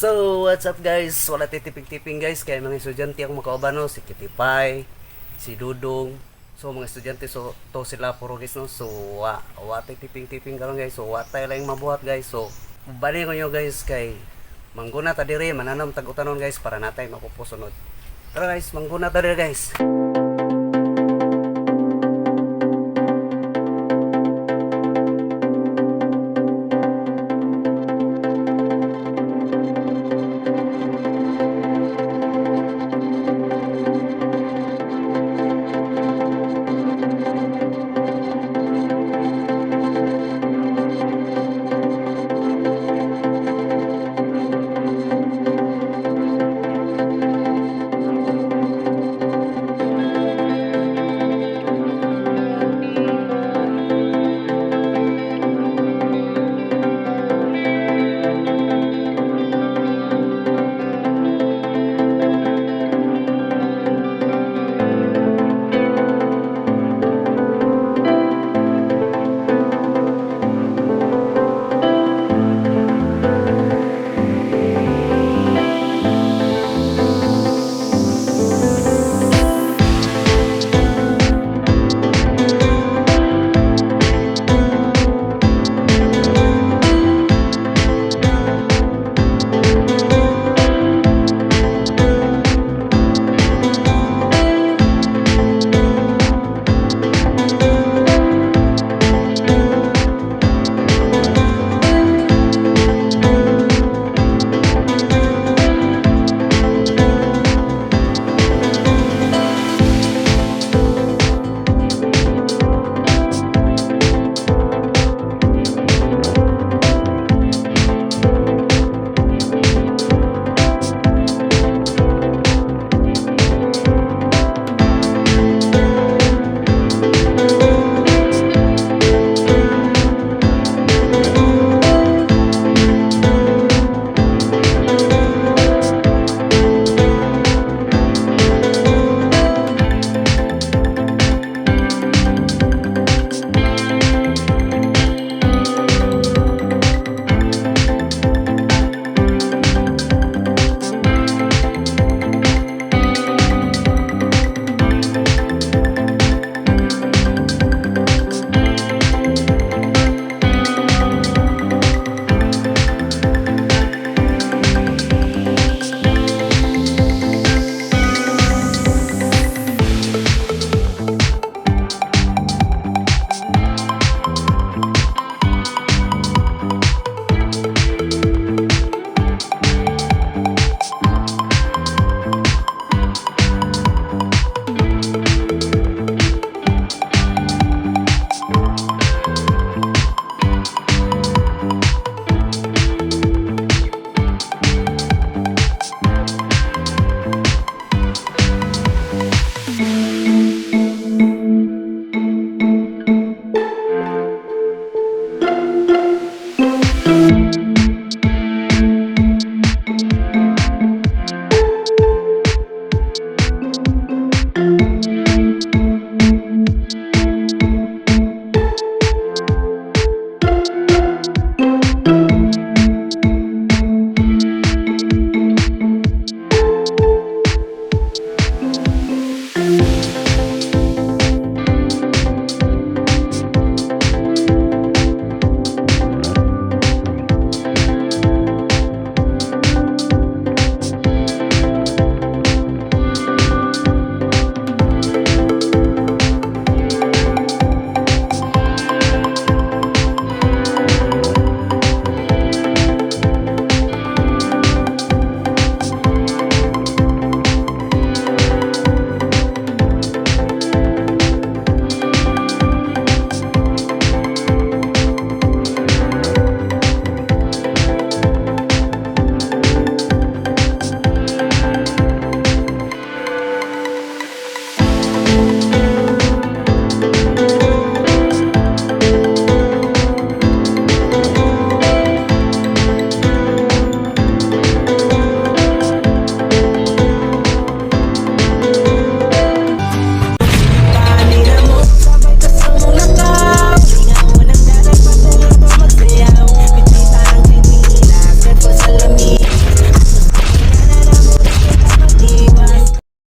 So, what's up, guys? Wala tay tiping-tiping, guys, kay mga estudyante ako makauban, no, si Kitipay, si Dudong. So mga estudyante so to sila puro, guys, no. So wa tay tiping-tiping karon, guys. So wa tay lang mabuhat, guys. So bali ko nyo, guys, kay mangguna ta diri, mananom tag utanon, guys, para natay mapupusunod. Tara, guys, mangguna ta diri, guys.